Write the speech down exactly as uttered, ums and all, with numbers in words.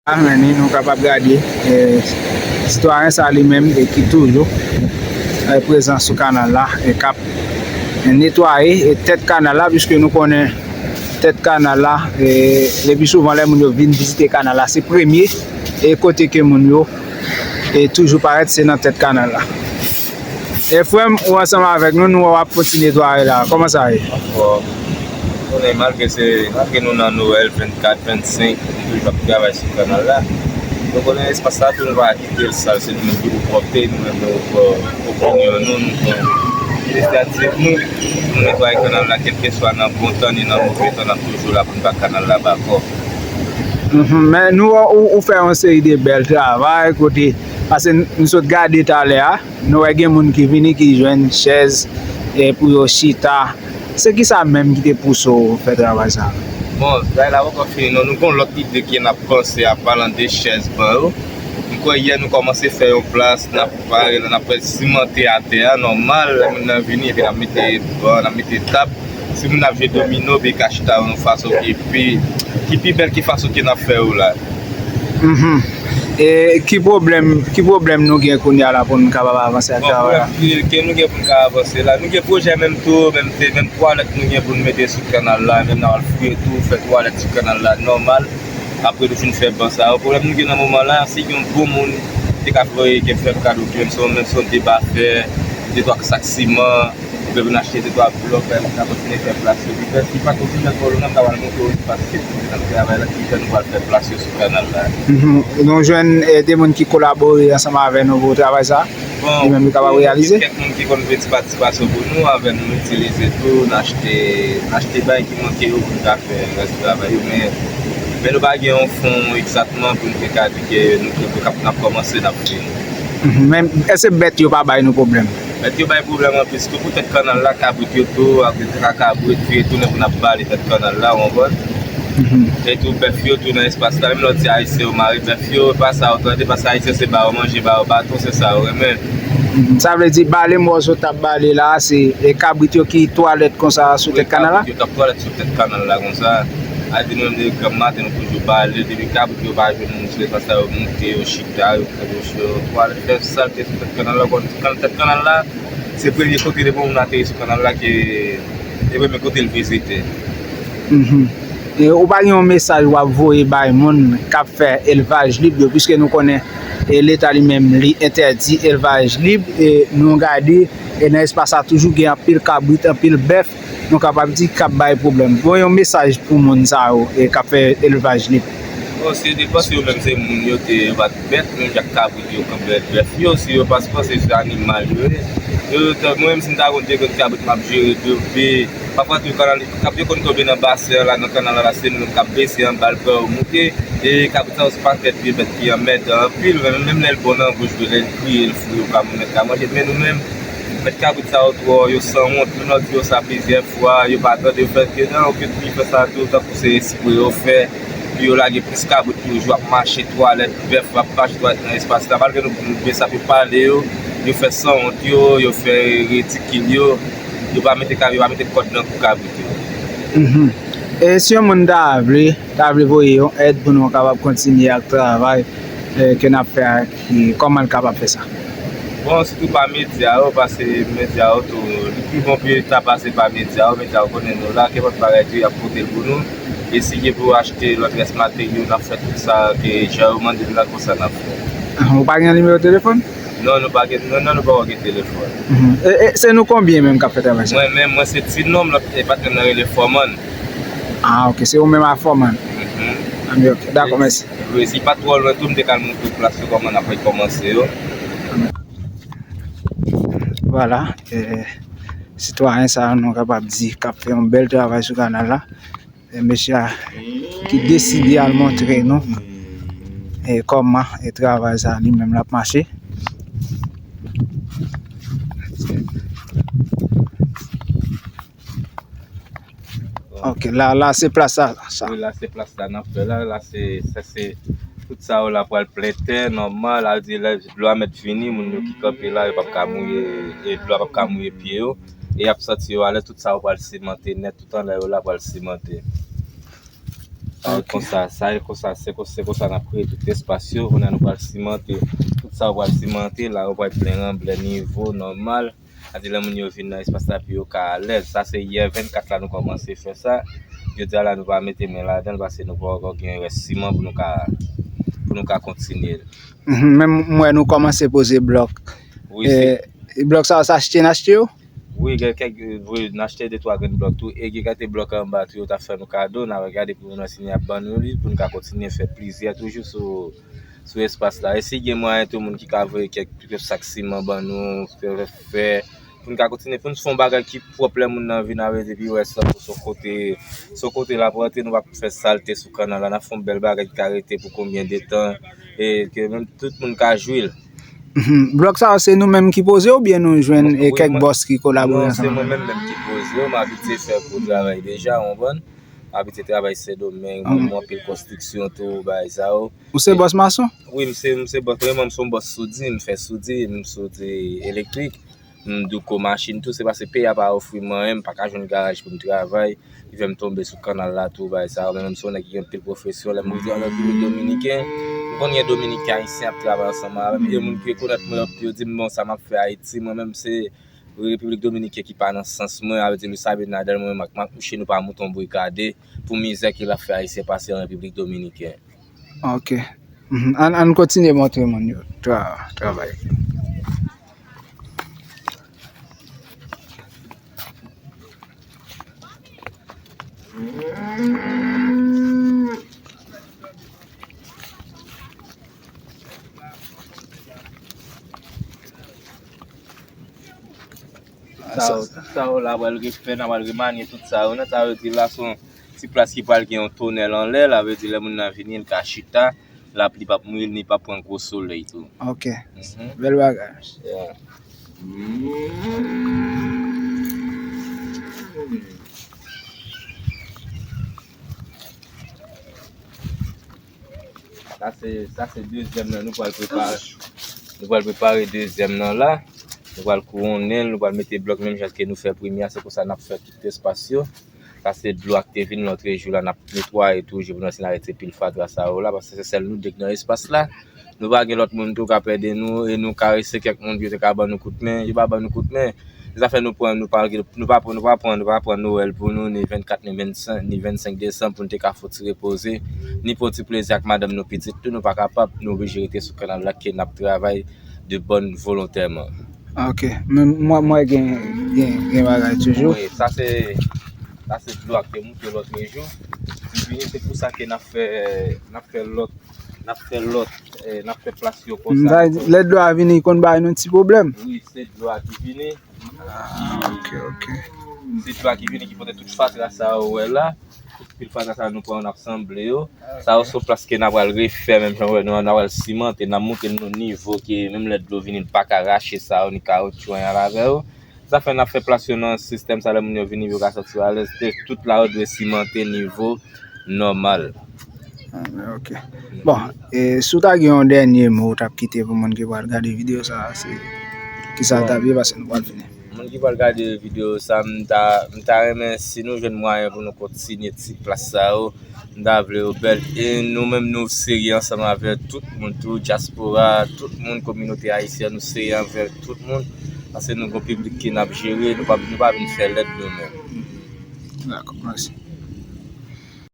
Amèn, nou kapab gade, e, sitwayen sa li menm, e, ki toujou, e, prezan sou kanal la, e k ap netwaye, e, tèt kanal la, piske nou konnen tèt kanal la, e, le pi souvan lè moun yo vin vizite kanal la, se premye, e, kote ke moun yo, e, toujou parèt, se nan tèt kanal la. E frè m, ou ansanm avèk nou, nou wè w ap kontinye netwaye la. Kòman sa ye? Anfòm. Konnen malgre se, malgre nou nan Nwèl vennkat, vennsenk, nou toujou ap travay sou kanal la. Nou konnen espas la tou nou pa kite l sal, se nou menm ki pou pwòpte, nou menm nou pran opinyon nou, nou pran inisyativ nou, nou netwaye kanal la, kèlkeswa nan bon tan ni nan move tan, n ap toujou la pou n ba kanal la ba kò. Mhm. Men nou wè ou, ou fè yon seri de bèl travay kote, paske n, n sot gade talè a, nou wè gen moun ki vini ki jwenn chèz, e, pou yo chita. Se kisa menm ki te pouse w fè travay sa? Bon, travay la poko fini non, nou gon lòt ide ke n ap panse a, palan de chèz ban yo. M kwè yè nou kòmanse fè yon plas, n ap pare la, n ap fè simante atè a, nòmal, lè moun nan vini, epi n ap mete ban, n ap mete tab. Si moun ap jwe domino, be ka chita yon fason ki pi, ki pi bèl ke fason ke n ap fè yo la. Mhm. E ki pwoblèm, ki pwoblèm nou gen kounye a la pou nou kapab avanse ak travay la? Bon, pwoblèm ke, ke nou gen pou nou ka avanse la, nou gen pwojè menm tou, menm te, menm twalèt nou gen pou nou mete sou kanal la, menm n a al fouye tou, fè twalèt sou kanal la, nòmal. Apre nou fin fè ban sa yo, pwoblèm nou gen nan moman la, si gen yon bon moun te ka voye, ke fè kado, ki menm se yon, menm se yon deba fè, de twa sak siman, oubyen vin achte de twa blòk, e, nou ka kontinye fè plas yo. Petèt, si pa kontinye fè l, nou menm, n a pral montre w espas ke pou nou travay la, kijan nou pral fè plas yo sou kanal la. Mhm. Nou jwenn, e, de moun ki kolabore ansanm avè nou pou travay sa? Bon, li menm li kapab reyalize? Gen kèk moun ki konn fè ti patisipasyon pou nou, avè nou itilize tou, n achte, n achte bagay ki manke yo pou nou ka fè rès travay yo, men, men nou pa gen yon fon egzakteman pou nou te ka di ke nou, nou, nou, n ap kòmanse, n ap fini. Mhm. Men èske bèt yo pa bay nou pwoblèm? Bèt yo bay pwoblèm anpil, sitou pou tèt kanal la, kabrit yo tou, ak de ka kabrit, vire tounen pou n ap bale tèt kanal la, w konprann? Mhm. E tou bèf yo tou nan espas la, menm lè w di ayisyen yo mare bèf yo, e pa sa yo tande, paske ayisyen se ba yo manje, ba yo baton, se sa yo renmen. Mhm. Sa vle di bale mòso t ap bale la, se, e, kabrit yo ki twalèt konsa sou tèt kanal la? Wi, kabrit yo t ap twalèt sou tèt kanal la konsa. A di nou menm depi granm maten nou toujou bale, depi kabrit yo pa jwenn moun sou espas la, yo moute, yo chita, yo fè yo twalèt, fè salte sou tèt kanal la, konn, kan tèt kanal la, se premye kote depi yon moun ateri sou kanal la ke, se premye kote l vizite. Mhm. E ou pa gen yon mesaj w ap voye bay moun k ap fè elvaj lib yo, piske nou konnen, e, Leta li menm li entèdi elvaj lib, e nou gade, e nan espas sa toujou gen anpil kabrit, anpil bèf, nou kapab di k ap bay pwoblèm. Voye yon mesaj pou moun sa yo, e, k ap fè elvaj lib. Bon, se depanse yo menm se moun yo te, yo pa t bèt, menm jan ak kabrit yo, kanpè bèf yo, si yo pa t panse se animal yo ye. Yo, yo, mwen menm si m ta konn te konn kabrit m ap jere, yo, pe, pafwa tou kanal, kab yo konn tonbe nan basen an la, nan kanal la, se nou menm k ap bese anba l, pran yo moute. E kabrit sa yo se pa tèt vye bèt ki anmèdan anpil, men menm lè l bon nan bouch, lè l kriye, l fou, yo pa mèt ka manje. Men nou menm, mèt kabrit sa yo twò, yo sanwont, menm lè w di yo sa plizyè fwa, yo pa tande, yo fè ke nan, yo ke tou, yo fè sa tou, tankou se espre yo fè, pou yo lage plis kabrit toujou ap mache twalèt, bèf ap mache twalèt nan espas la. Malgre nou, nou bese ap yo pale yo, yo fè sanwont yo, yo fè ridikil yo, yo pa mete kab-, yo pa mete kòd nan kou kabrit yo. Mhm. E si yon moun ta vle, ta vle voye yon èd pou nou kapab kontinye ak travay, e, ke n ap fè a, ki, kòman l kapab fè sa? Bon, sitou pa medya yo, paske medya yo tou, li pi bon pou yo ta pase pa medya yo, medya yo konnen nou la, kenpòt bagay tou, y ap pote l pou nou. E si gen pou achte lòt rès materyo, n ap fè tout sa ke jan yo mande n la, konsa n ap fè. Ah, ou pa gen nimewo telefòn? Non, nou pa gen, non, non, nou poko gen telefòn. Mhm. E, e, se nou konbyen menm k ap fè travay sa? Mwen menm, mwen se Ti Nonm, lòt, e, patnè m nan rele Fòman. Ah, ok, se ou menm ak Fòman. Mhm. Ah, men ok, dakò, mèsi. Wi, si pa twò lwen tou, m te ka al montre plas yo kòman n ap rekòmanse yo. Vwala, e, sitwayen sa a, nou kapab di, k ap fè yon bèl travay sou kanal la. E mesye a ki deside al montre nou, e, kòman, e, travay sa a li menm l ap mache. Ok, la, la se plas sa, sa. Wi, la se plas sa n ap fè la. La se, sa se, tout sa yo la pral plen tè, nòmal. A di lè dlo a mèt vini, moun yo ki kanpe la, yo p ap ka mouye, e dlo a p ap ka mouye pye yo. E y ap santi yo alèz, tout sa yo pral simante nèt, tout anlè yo la pral simante. Sa e konsa, sa e konsa, se konsa, se konsa n ap kreye tout espas yo. Kounye a nou pral simante, tout sa yo pral simante, la yo pral plen ranblè nivo, nòmal. Sa di lè moun yo vin nan espas la pou yo ka alèz. Sa se yè vennkat la nou kòmanse fè sa. Jodi a la nou pa mete men ladan l paske nou pa ankò gen rès siman pou nou ka, pou nou ka kontinye l. Mhm, men m wè nou kòmanse poze blòk. Wi, se blòk sa yo, se achte n achte yo? Wi, gen kèk, wi, n achte de twa grenn blòk tou. E gen kèk blòk anba tou, yo t ap fè nou kado. N a regade pou nou nan si n ap ban nou li, pou nou ka kontinye fè plizyè toujou sou, sou espas la. E si gen mwayen tou, moun ki ka voye kèk, kèk sak siman ban nou, fè, fè, pou nou ka kontinye, pou nou fè yon bagay ki pwòp lè moun nan vin, a vle di, pi wè sa, se yon kote, se yon kote l ap rantre, nou p ap fè salte sou kanal la. N ap fè yon bèl bagay ki ka rete pou konbyen de tan, e ke menm tout moun ka jwi l. Mhm. Blòk sa yo, se nou menm ki poze oubyen nou jwenn, e, kèk bòs ki kolabore ansanm avè nou? Non, se mwen menm menm ki poze yo. M abitye fè gwo travay deja, w konprann? M abitye travay Sendomeng, m anpil konstriksyon tou, bagay sa yo. Ou se bòs mason? Wi, m se, m se bòs, vrèman, m se yon bòs soudi, m fè soudi, m soudi elektrik, m douko machin tou, se paske peyi a pa ofri m anyen, m pa ka jwenn garaj pou m travay. Li fè m tonbe sou kanal la tou, bagay sa yo. Men m se yon nèg ki gen anpil pwofesyon. Lè m rive an Repiblik Dominiken, m konn gen Dominiken, Ayisyen ap travay ansanm avè m. E moun ki rekonèt mwen, yo di m, bon, sa m ap fè Ayiti, mwen menm se Repiblik Dominiken ki pa nan sans mwen, sa vle di Luis Abinader, mwen menm ak Marc Mouche, nou pa moute yon bri kade pou mizè ke l ap fè Ayisyen pase an Repiblik Dominiken. Ok. Mhm. Ann, ann kontinye montre moun yo tra-, travay. Sa yo, tout sa yo la pral refè, n a pral remanye tout sa yo. Nan sa yo di la, se yon ti plas ki pral gen yon tonèl anlè, sa vle di lè moun nan vini, l ka chita. Lapli p ap mouye l, ni p ap pran gwo solèy tou. Ok. Mhm. Bèl bagay. Yeah. Sa se, sa se dezyèm nan, nou pral prepare. Nou pral prepare dezyèm nan la. Nou pral kouwonnen l, nou pral mete blòk menm jan ke nou fè premye a, se konsa n ap fè tout espas yo. Sa se dlo a ki te vin lòtrejou la, n ap netwaye toujou pou nou eseye arete pil fatra sa yo la, paske se sèl nou de ki nan espas la. Nou pa gen lòt moun tou k ap ede nou, e nou karese kèk moun ki te ka ban nou kout men, yo pa ban nou kout men. Se zafè nou pran, nou pa, nou pa, nou pa pran, nou pa pran Nwèl pou nou, ni vennkat, ni vennsenk, ni vennsenk desanm pou nou te ka fè yon ti repoze, ni pran yon ti plezi ak madanm nou, pitit tou, nou pa kapab, nou oblije rete sou kanal la ke n ap travay de bòn volontèman. Ok. Men mwen, mwen gen, gen, gen bagay toujou. Wi, sa se, sa se dlo a ki te moute lòtrejou. Li vini, se pou sa ke n ap fè, n ap fè lòt, n ap fè lòt, eh, n ap fè plas yo konsa. Lè dlo a vini, li konn bay nou ti pwoblèm. Wi, se dlo a ki vini. Ah, ok, ok. Se dlo a ki vini, ki pote tout fatra sa yo wè la. Tout pil fatra sa nou pran, n ap sanble yo. Sa yo se plas ke n a pral refè, menm jan w wè nou an, n a pral simante, n a moute nou nivo ke menm lè dlo vini, l pa ka rache sa yo, ni kawotchou, anyen avè yo. Sa fè n ap fè plas yo nan sistèm sa, lè moun yo vini, yo ka santi yo alèz, te tout la yo dwe simante nivo nòmal. Ah, ok. Bon, e si w ta gen yon dènye mo w t ap kite pou moun ki pral gade videyo sa a, se kisa l t ap ye, paske nou pral fini. Moun ki pral gade videyo sa, m ta, m ta renmen si nou jwenn mwayen pou nou kontinye ti plas sa yo, m ta vle yo bèl. E nou menm nou serye ansanm avè tout moun tou, dyaspora, tout moun, kominote ayisyèn, nou serye anvè tout moun. Paske nou gon piblik ke n ap jere, nou pa, nou pa vin fè lèd nou menm. Dakò, mèsi.